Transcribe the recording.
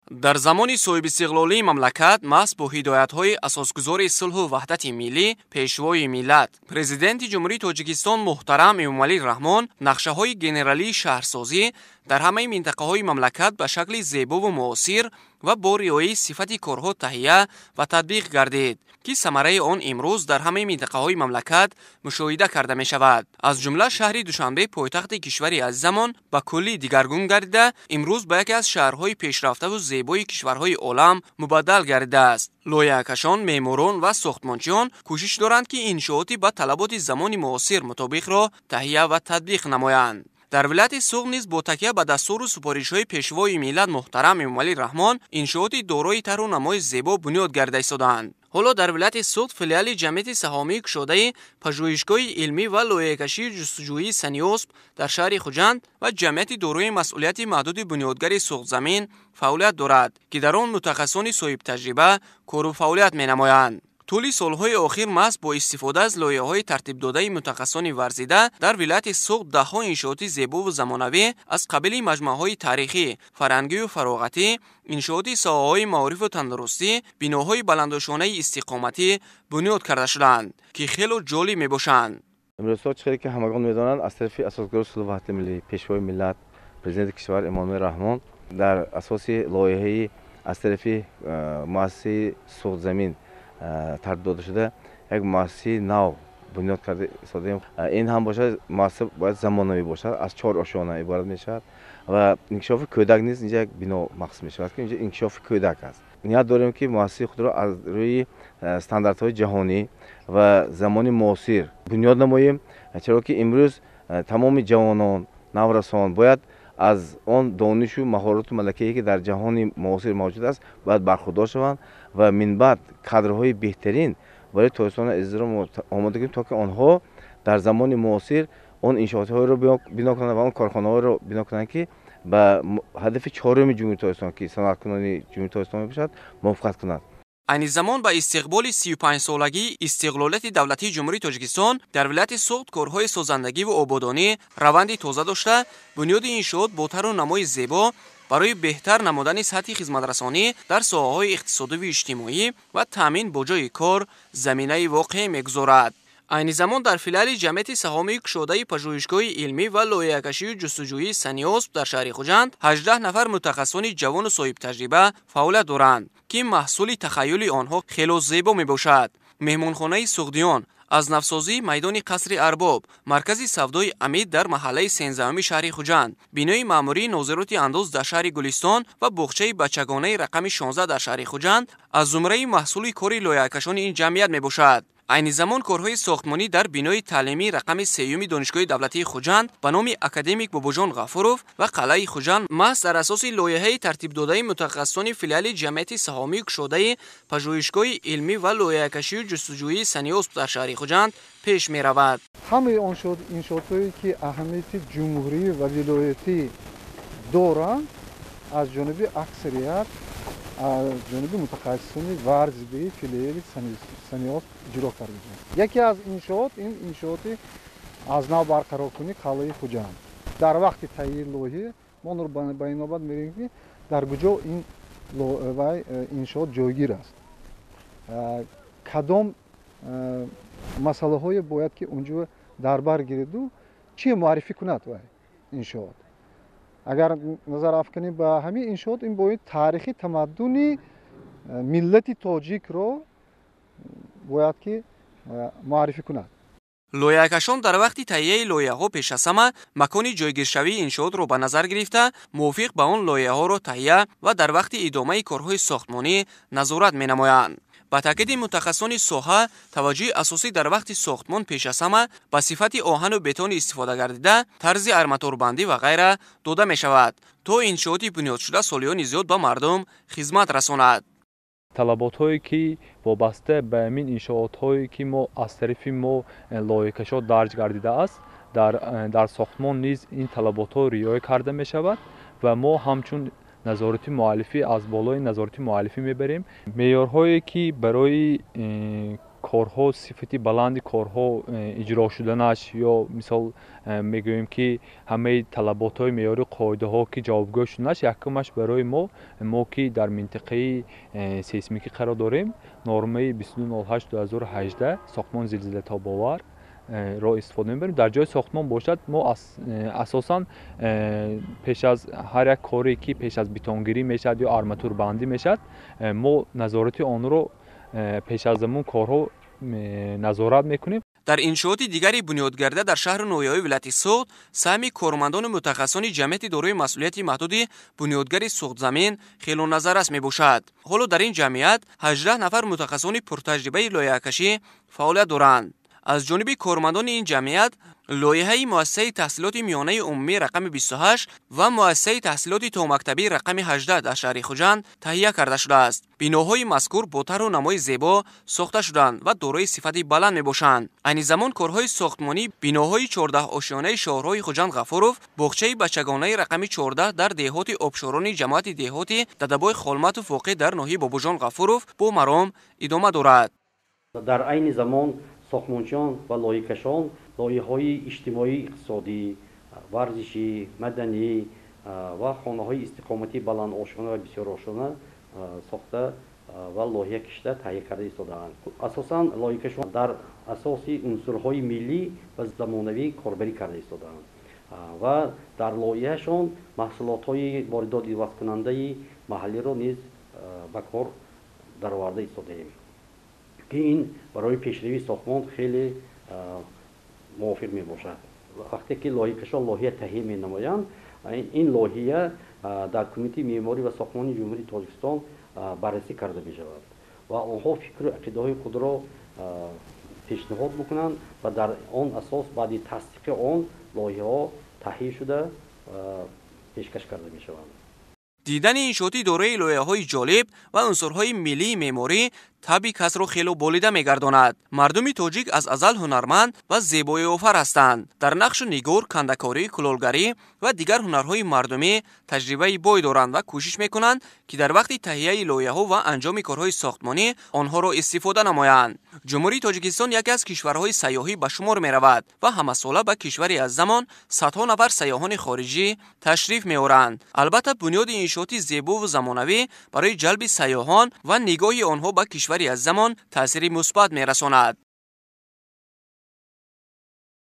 Дар замони соҳибистиқлолии мамлакат маҳз бо ҳидоятҳои асосгузори сулҳу ваҳдати миллӣ, Пешвои миллат, Президенти Ҷумҳурии Тоҷикистон муҳтарам Эмомалӣ Раҳмон нақшаҳои генералии шаҳрсозӣ дар ҳамаи минтақаҳои мамлакат ба шакли зебову муосир ва бо риояи сифати корҳо таҳия ва татбиқ гардид, ки самараи он имрӯз дар ҳамаи минтақаҳои мамлакат мушоҳида карда мешавад. Аз ҷумла шаҳри Душанбе, пойтахти кишвари азизамон, ба куллӣ дигаргун гардида, имрӯз ба яке аз шаҳрҳои пешрафтаву зебои кишварҳои олам мубаддал гардидааст. Лоиҳакашон, меъморон ва сохтмончиён кӯшиш доранд, ки иншооти ба талаботи замони муосир мутобиқро таҳия ва татбиқ намоянд. Дар вилояти Суғд низ бо такя ба дастуру супоришҳои Пешвои миллат муҳтарам Эмомалӣ Раҳмон иншооти дорои тарҳу намои зебо бунёд гарда истодаанд. Ҳоло дар вилояти Суғд филиали ҷамъияти саҳомии кушодаи пажӯҳишгоҳи илмӣ ва лоиҳакашии ҷустуҷӯии Саниосп дар шаҳри Хуҷанд ва ҷамъияти дорои масъулияти маҳдуди бунёдгари Суғдзамин фаъолият дорад, ки дар он мутахассисони соҳибтаҷриба кору фаъолият менамоянд. Тӯли солҳои охир маҳз бо истифода аз лоиҳаҳои тартибдодаи мутахассисони варзида дар вилояти Суғд даҳҳо иншооти зебову замонавӣ аз қабили маҷмӯаҳои таърихӣ, фарҳангию фароғатӣ, иншооти соҳаҳои маорифу тандурустӣ, биноҳои баландошонаи истиқоматӣ бунёд карда шуданд, ки хело ҷолиб мебошанд. Имрӯзҳо, чӣ хеле ки ҳамагон медонанд, аз тарафи асосгузори сулҳу ваҳдати миллӣ, Пешвои миллат, Президенти кишвар Эмомалӣ Раҳмон дар асоси лоиҳаи аз тарафи муассисаи Суғдзамин тартиб дода шуда, як муассисаи нав бунёд карда истодаем. Ин ҳам бошад, муассиса бояд замонавӣ бошад, аз чор ошёна иборат мешавад ва инкишофи кӯдак низ инҷа як бино махсус мешавад, ки инҷа инкишофи кӯдак аст. Ният дорем, ки муассисаи худро аз рӯи стандартҳои ҷаҳонӣ ва замони муосир бунёд намоем, чаро ки имрӯз тамоми ҷавонон, наврасон бояд аз он донишу маҳорату малакае, ки дар ҷаҳони муосир мавҷуд аст, бояд бархурдор шаванд ва минбаъд кадрҳои беҳтарин барои Тоҷикистони азизро омода кунем, то ки онҳо дар замони муосир он иншоотҳоеро бино кунанд ва он корхонаҳоеро бино кунанд, ки ба ҳадафи чоруми Ҷумҳурии Тоҷикистон, ки саноаткунонии Ҷумҳурии Тоҷикистон мебошад, мувофиқат кунад. Айни замон ба истиқболи 35-солагии истиқлолияти давлатии Ҷумҳурии Тоҷикистон дар вилояти Суғд корҳои созандагиву ободонӣ раванди тоза дошта, бунёди иншоот бо тарҳу намои зебо барои беҳтар намудани сатҳи хизматрасонӣ дар соҳаҳои иқтисодиву иҷтимоӣ ва таъмин бо ҷойи кор заминаи воқеӣ мегузорад. Айни замон дар филиали ҷамъияти саҳомии кушодаи пажӯҳишгоҳи илмӣ ва лоиҳакашию ҷустуҷӯии Саниосп дар шаҳри Хуҷанд 18 нафар мутахассисони ҷавону соҳибтаҷриба фаъолият доранд, ки маҳсули тахайюли онҳо хело зебо мебошад. Меҳмонхонаи Суғдиён, аз навсозии майдони Қасри Арбоб, маркази савдои Амид дар маҳаллаи 13-уми шаҳри Хуҷанд, бинои маъмурии нозироти андоз дар шаҳри Гулистон ва боғчаи бачагонаи рақами 16 дар шаҳри Хуҷанд аз зумраи маҳсули кори лоиҳакашони ин ҷамъият мебошад. Айни замон корҳои сохтмонӣ дар бинои таълимии рақами сеюми Донишгоҳи давлатии Хуҷанд ба номи академик Бобоҷон Ғафуров ва қалъаи Хуҷанд маҳз дар асоси лоиҳаи тартибдодаи мутахассисони филиали ҷамъияти саҳомии кушодаи пажӯҳишгоҳи илмӣ ва лоиҳакашию ҷустуҷӯии Саниосп дар шаҳри Хуҷанд пеш меравад. Ҳамаи он иншоотҳое, ки аҳамияти ҷумҳурӣ ва вилоятӣ доранд, аз ҷониби аксарият аз ҷониби мутахассисони варзидаи филиали Саниосп иҷро карда шуданд. Яке аз иншоот ин иншооти аз нав барқароркунии қалъаи Хуҷанд. Дар вақти таҳияи лоиҳа мо онро ба инобат мегирем, ки дар куҷо ин вай иншоот ҷойгир аст, кадом масъалаҳое бояд ки унҷо дар бар гириду чӣ муаррифӣ кунад вай иншоот. Агар назар афканем ба ҳамин иншоот, ин бояд таърихи тамаддуни миллати тоҷикро бояд ки муаррифӣ кунад. Лоиҳакашон дар вақти таҳияи лоиҳаҳо пеш аз ҳама макони ҷойгиршавии иншоотро ба назар гирифта, мувофиқ ба он лоиҳаҳоро таҳия ва дар вақти идомаи корҳои сохтмонӣ назорат менамоянд. Ба таъкиди мутахассисони соҳа, таваҷҷӯҳи асосӣ дар вақти сохтмон пеш аз ҳама ба сифати оҳану бетони истифодагардида, тарзи арматурбандӣ ва ғайра дода мешавад, то иншооти бунёдшуда солиёни зиёд ба мардум хизмат расонад. Талаботҳое, ки вобаста ба ҳамин иншоотҳое, ки мо аз тарафи мо лоиҳакашо дарҷ гардидааст, дар сохтмон низ ин талаботҳо риоя карда мешавад ва мо ҳамчун назорати муаллифӣ аз болои назорати муаллифӣ мебарем. Меъёрҳое, ки барои Корҳо, сифати баланди корҳо иҷро шуданаш ё мисол мегӯем, ки ҳамаи талаботҳои меъёри қоидаҳо ки ҷавобгӯ шуданаш, якумаш барои мо, ки дар минтақаи сейсмикӣ қарор дорем, нормаи 2208/2018 сохтмони зилзилатобовар ро истифода мебарем. Дар ҷои сохтмон бошад, мо асосан пеш аз ҳар як коре, ки пеш аз бетонгирӣ мешавад ё арматурбандӣ мешавад, мо назорати онро пеш аз ҳамун корҳо назорат мекунем. Дар иншооти дигари бунёдгардида дар шаҳру ноҳияҳои вилояти Суғд саҳми кормандону мутахассисони ҷамъияти дорои масъулияти маҳдуди «Бунёдгари Суғдзамин» хело назаррас мебошад. Ҳоло дар ин ҷамъият 18 нафар мутахассисони пуртаҷрибаи лоиҳакашӣ фаъолият доранд. Аз ҷониби кормандони ин ҷамъият лоиҳаи муассисаи таҳсилоти миёнаи умумӣ рақами 28 ва муассисаи таҳсилоти томактабӣ рақами 18 дар шаҳри Хуҷанд таҳия карда шудааст. Биноҳои мазкур бо тарҳу намои зебо сохта шуданд ва дорои сифати баланд мебошанд. Айни замон корҳои сохтмонӣ биноҳои 14-ошёнаи шоҳроҳи Хуҷанд Ғафуров, боғчаи бачагонаи рақами 14 дар деҳоти Обшорони ҷамоати деҳоти Дадабой Холматов, воқеъ дар ноҳияи Бобоҷон Ғафуров, бо маром идома дорад. Дар айни замон сохтмончиён ва лоиҳакашон лоиҳаҳои иҷтимоӣ, иқтисодӣ, варзишӣ, маданӣ ва хонаҳои истиқоматии баландошёна ва бисёрошёна сохта ва лоиҳа кишида, таҳия карда истодаанд. Асосан лоиҳакашон дар асоси унсурҳои миллӣ ва замонавӣ корбарӣ карда истодаанд ва дар лоиҳаашон маҳсулотҳои воридот ивазкунандаи маҳаллиро низ ба кор дароварда истодаем, ки ин барои пешравии сохтмон хеле мувофиқ мебошад. Вақте ки лоиҳакашон лоиҳа таҳия менамоянд, ин лоиҳа дар Кумитаи меъморӣ ва сохтмони Ҷумҳурии Тоҷикистон баррасӣ карда мешавад ва онҳо фикру ақидаҳои худро пешниҳод мекунанд ва дар он асос баъди тасдиқи он лоиҳаҳо таҳия шуда, пешкаш карда мешаванд. Дидани иншооти дорои лоиҳаҳои ҷолиб ва унсурҳои миллии меъморӣ табъи касро хело болида мегардонад. Мардуми тоҷик аз азал ҳунарманд ва зебоиофар ҳастанд. Дар нақшу нигор, кандакорӣ, кулолгарӣ ва дигар ҳунарҳои мардумӣ таҷрибаи бой доранд ва кӯшиш мекунанд, ки дар вақти таҳияи лоиҳаҳо ва анҷоми корҳои сохтмонӣ онҳоро истифода намоянд. Ҷумҳурии Тоҷикистон яке аз кишварҳои сайёҳӣ ба шумор меравад ва ҳамасола ба кишвари аззамон садҳо нафар сайёҳони хориҷӣ ташриф меоранд. Албатта, бунёди иншооти зебову замонавӣ барои ҷалби сайёҳон ва нигоҳи онҳо ба кишвари аззамон таъсири мусбат мерасонад.